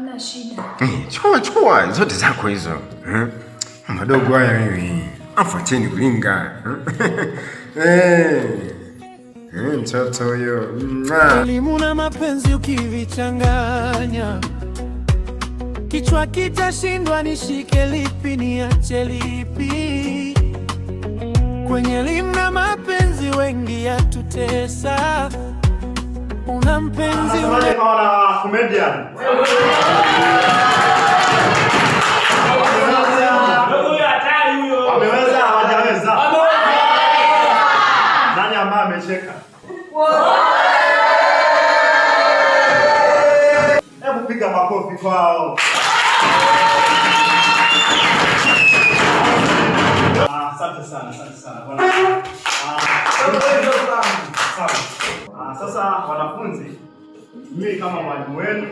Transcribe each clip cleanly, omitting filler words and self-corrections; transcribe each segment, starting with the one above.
Hamna shida. Chukua chukua zote zako hizo. Madogo haya wewe. Afu acheni kulinga. Mtoto huyo. Elimu na mapenzi ukivichanganya, kichwa kitashindwa, nishike lipi niache lipi? Kwenye elimu na mapenzi wengi yatutesa. Una mpenzi Nasemaje kwa wana comedian? Wameweza hawajaweza? Nani ambaye amecheka? Hebu piga makofi kwao. Asante sana, asante sana bwana. Sawa. Sasa wanafunzi, mimi kama mwalimu wenu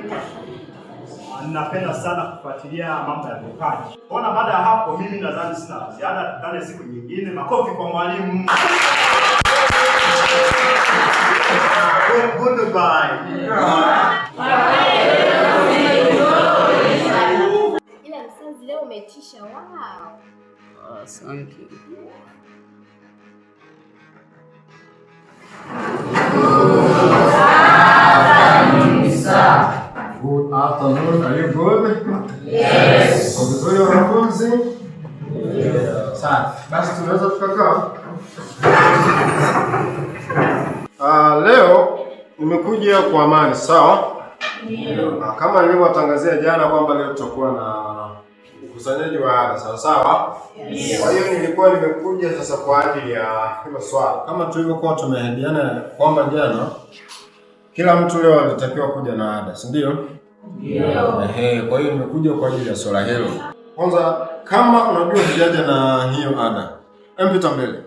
ninapenda sana kufuatilia mambo ya vipaji. Ona, baada ya hapo mimi nadhani sina la ziada, tukutane siku nyingine. Makofi kwa mwalimu. Goodbye. Ila mzazi leo umetisha. Wow. Asante. Good afternoon. Are you good? Yes. Kwa vizuri wanafunzi? Yes. Safi. Basi tunaweza tukakaa. Leo nimekuja kwa amani, sawa? Ndio. Kama nilivyowatangazia jana kwamba leo tutakuwa na ukusanyaji wa ada, sawa sawa? Yes. Kwa hiyo nilikuwa nimekuja sasa kwa ajili ya hilo swala. Kama tulivyokuwa tumeahidiana kwamba jana kila mtu leo alitakiwa kuja na ada, si ndio? Ndio. Ehe, kwa hiyo nimekuja kwa ajili ya swala hilo. Kwanza kama unajua hujaja na hiyo ada, pita mbele.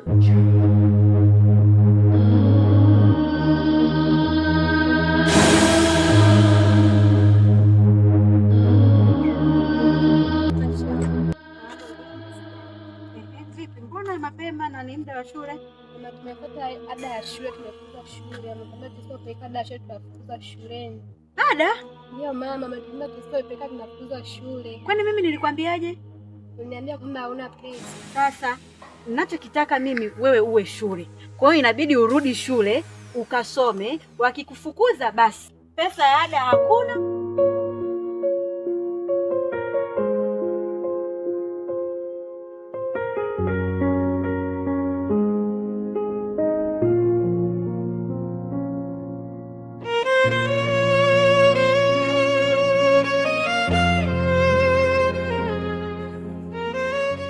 Vipi, mbona mapema na ni muda wa shule? Na tumepata ada ya shule, tumefukuza shule. Amekwambia tusipopeleka ada ya shule tunafukuzwa shuleni. Ada? Ndio mama, ametuambia tusipopeleka tunafukuzwa shule. Kwani mimi nilikwambiaje? Uliniambia kwamba hauna pesa. Sasa ninachokitaka mimi wewe uwe shule. Kwa hiyo inabidi urudi shule ukasome, wakikufukuza basi pesa ya ada hakuna.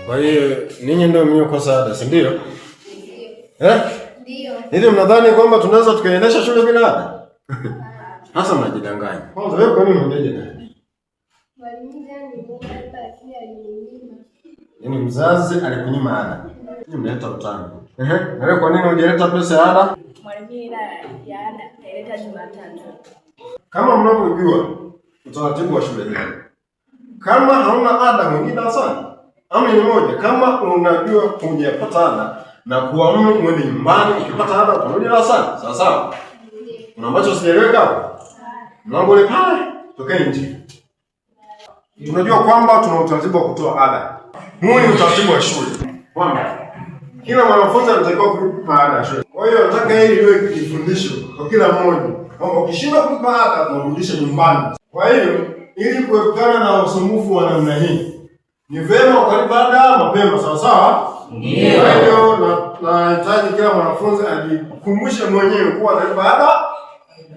Kwa hiyo ninyi ndio mliokosa ada, si ndio? Eh? Ndio. Hivi mnadhani kwamba tunaweza tukaendesha shule bila ada? Sasa mnajidanganya. Kwanza wewe kwa nini unaje na ada? Mwalimu jana nilimuomba lakini alininyima. Yaani mzazi alikunyima ada. Ninyi mnaleta utani. Ehe, na wewe kwa nini hujaleta pesa ya ada? Mwalimu ila ya ada naileta Jumatatu. Kama mnavyojua utaratibu wa shule hii, kama hauna ada mwingine darasani, amri ni moja. Kama unajua hujapata ada na kuamuru mwende nyumbani, ukipata ada utarudi darasani. Sawa sawa? Kuna ambacho sijaeleweka hapo? Mlango ule pale, tokeni nje. Tunajua kwamba tuna utaratibu wa kutoa ada. Huu ni utaratibu wa shule kwamba kila mwanafunzi anatakiwa kulipa ada ya shule. Kwa hiyo nataka hili liwe kifundisho kwa kila mmoja kwamba ukishindwa kulipa ada tunarudisha nyumbani. Kwa hiyo ili kuepukana na usumbufu wa namna hii, ni vyema ukalipa ada mapema, sawa sawa? Ndio. Kwa hiyo nahitaji kila mwanafunzi ajikumbushe mwenyewe kuwa analipa ada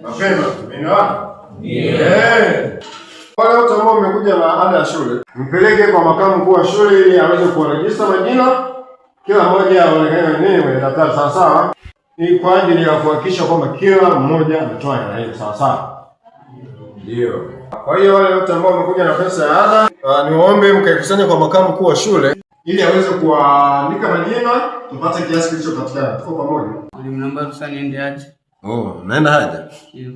mapema. Tumeelewana? Ndio. Wale wote ambao mmekuja na ada ya shule, mpeleke kwa makamu mkuu wa shule ili aweze kuwarejista majina, kila mmoja aonekane nini kwenye daftari, sawa sawa? Ni kwa ajili ya kuhakikisha kwamba kila mmoja ametoa hela hiyo, sawa sawa? Ndio. Kwa hiyo wale wote ambao wamekuja na pesa ya ada, niwaombe mkaikusanya kwa makamu mkuu wa shule ili aweze kuandika majina tupate kiasi kilichopatikana. Tuko pamoja? Mwalimu, naomba ruhusa niende haja. Oh, naenda haja. Ndio.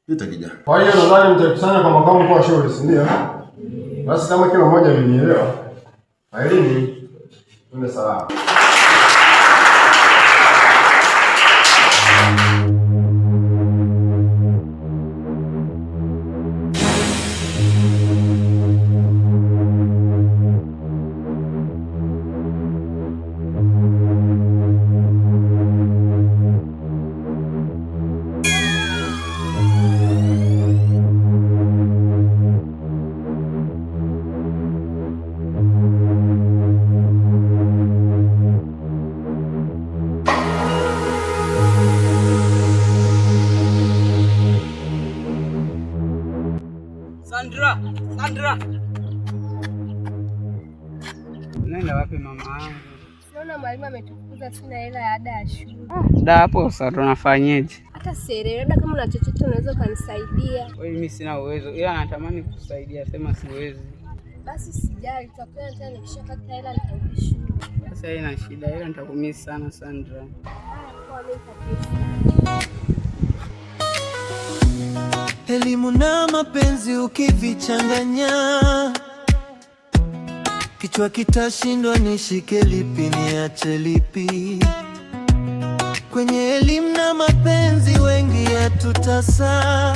Pita kijana. Kwa hiyo nadhani mtaikusanya kwa makamu mkuu wa shule, si ndio? Basi kama kila mmoja amenielewa, failini tuende salama. Sandra, Sandra. Unaenda wapi mama yangu? Siona mwalimu ametufukuza, sina hela ya ada ya shule. Da, hapo sasa tunafanyeje? Hata sielewi, labda kama una chochote unaweza ukanisaidia. Wewe, mimi sina uwezo, ila natamani kukusaidia, sema siwezi. Basi sijali, tutakutana tena nikishapata hela nitarudi shule. Sasa haina shida, ila nitakumisi sana Sandra. Haya, poa, mimi nitakuja. Elimu na mapenzi ukivichanganya, kichwa kitashindwa nishike lipi niache lipi. Kwenye elimu na mapenzi wengi hatutasa.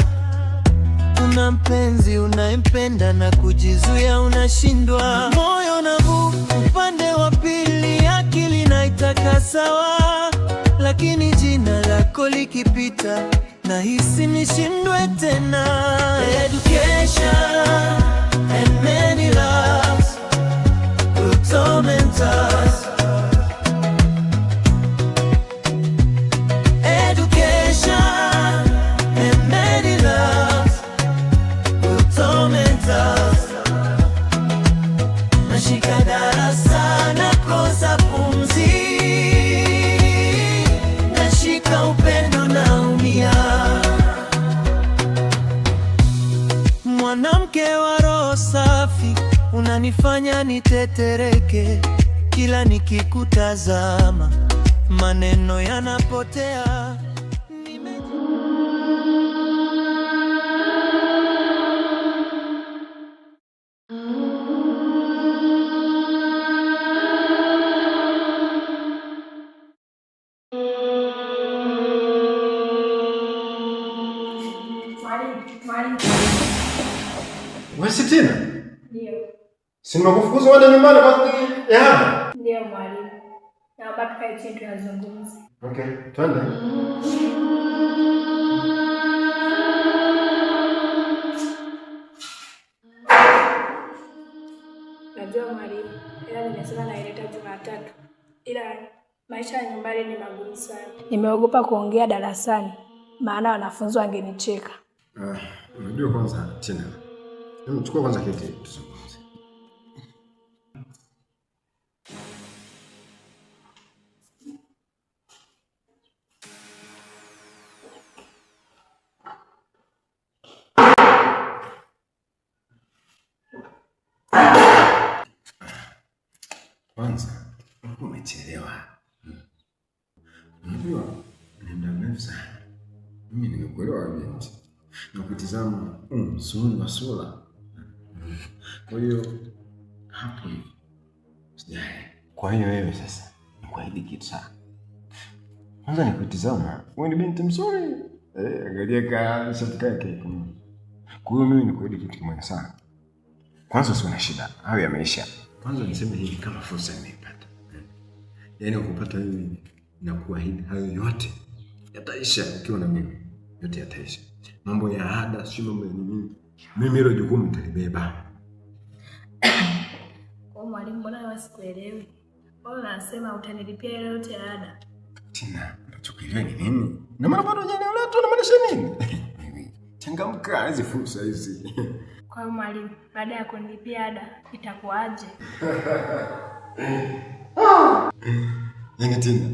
Una mpenzi unayempenda na kujizuia unashindwa. Moyo na upande wa pili, akili naitaka sawa, lakini jina lako likipita nahisi nishindwe tena. Education and many loves will torment us. Education and many loves will torment us. Nashika darasa nakosa pumzi, nashika upendo naumia. Mwanamke wa roho safi, unanifanya nitetereke kila nikikutazama, maneno yanapotea. Mwalimu, mwalimu. Wewe si Tina? Ndio. Si nimekufukuza uende nyumbani kwa ya ada? Ndio mwalimu. Naomba tukae chini tuyazungumze. Okay, twende. Najua mwalimu, ila nimesema naileta Jumatatu, ila maisha ya nyumbani ni magumu sana. Nimeogopa kuongea darasani, maana wanafunzi wangenicheka. Ah, unajua kwanza Tina. Hebu chukua kwanza kiti tuzungumze. Kwanza ulikuwa umechelewa. Unajua ni muda mrefu sana. Mimi nimekuelewa wewe binti. Na ukitizama mzuri wa sura. Kwa hiyo hapo hivi sijali. Kwa hiyo wewe sasa nikuahidi kitu sana. Kwanza nikutizama, wewe ni binti mzuri. Angalia ka shati kake. Kwa hiyo mimi nikuahidi kitu kimoja sana. Kwanza usiwe na shida, hayo yameisha. Kwanza niseme hivi kama fursa nimeipata. Yaani ukupata wewe na kuahidi hayo yote yataisha ukiwa na mimi. Yote yataisha. Mambo ya ada, sio mambo ya nini. Mimi hilo jukumu nitalibeba. Kwa mwalimu, mbona wewe sikuelewi? Wewe unasema utanilipia ile yote ya ada. Tina, unachokielewa ni nini? Na maana bado hujanielewa tu unamaanisha nini? Mimi, changamka, hizi fursa hizi. Kwa hiyo mwalimu, baada ya kunilipia ada itakuwaje? Yaani Tina,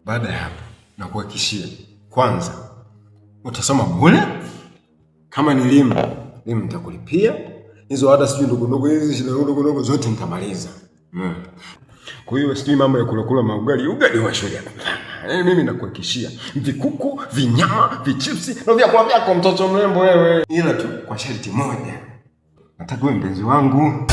baada ya hapo nakuhakikishia kwanza utasoma bure. Kama ni elimu, elimu nitakulipia. Hizo ada sijui ndogo ndogo hizi shida ndogo ndogo zote nitamaliza. Kwa hiyo sijui mambo ya kula kula maugali, ugali wa shule hapana. Yaani mimi nakuhakikishia vikuku, vinyama, vichipsi na vyakula vyako mtoto mrembo wewe. Ila tu kwa sharti moja. Nataka uwe mpenzi wangu.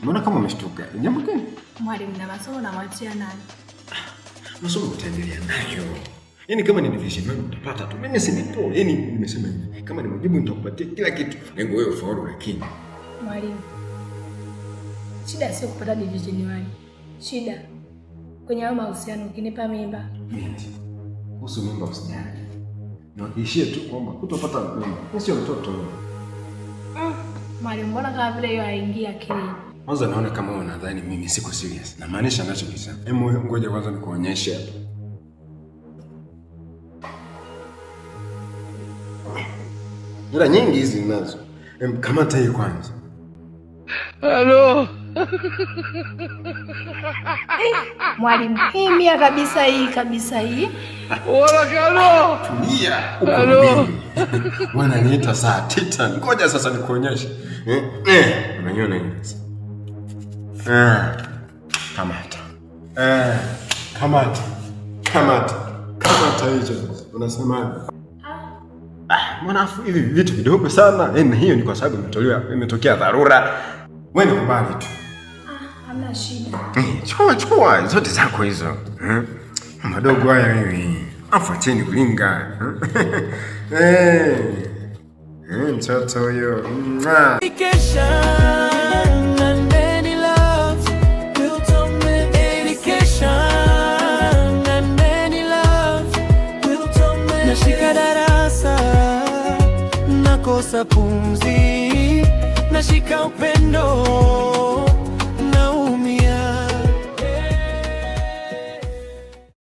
Mbona kama umeshtuka? Jambo gani? Mwalimu, na masomo namwachia nani? Masomo utaendelea nayo. Yaani kama ni division one utapata tu. Mimi si nipo. Yaani nimesema hivi. Kama ni majibu nitakupatia kila kitu. Lengo wewe ufaulu lakini. Mwalimu, shida sio kupata division 1. Shida kwenye hayo mahusiano, ukinipa mimba. Binti, kuhusu mimba usijali. Niwahakikishie tu kwamba hutopata mimba. Mimi sio mtoto. Mwalimu, mbona kama vile hiyo haingii akilini? Kwanza naona kama wewe unadhani mimi siko serious. Namaanisha ninachokisema. Hebu ngoja kwanza nikuonyeshe hapa. Hela nyingi hizi ninazo. Kamata hii kwanza. Halo. Mwalimu, hii 100 kabisa, hii kabisa hii. Tulia. Uko na mimi. Wananiita saa Titan. Ngoja sasa nikuonyeshe. Unaiona hii sasa? Kamata. Kamata. Kamata. Kamata hicho. Unasemaje? Mbona afu hivi vitu vidogo sana. Na hiyo ni kwa sababu imetokea dharura. Wewe nikubali tu. Hamna shida. Chukua chukua zote zako hizo. Madogo haya wewe. Afu acheni kulinga. Mtoto huyo. Mwah. Education and many love built on education and many love built on many. Nashika darasa, nakosa pumzi, nashika upendo.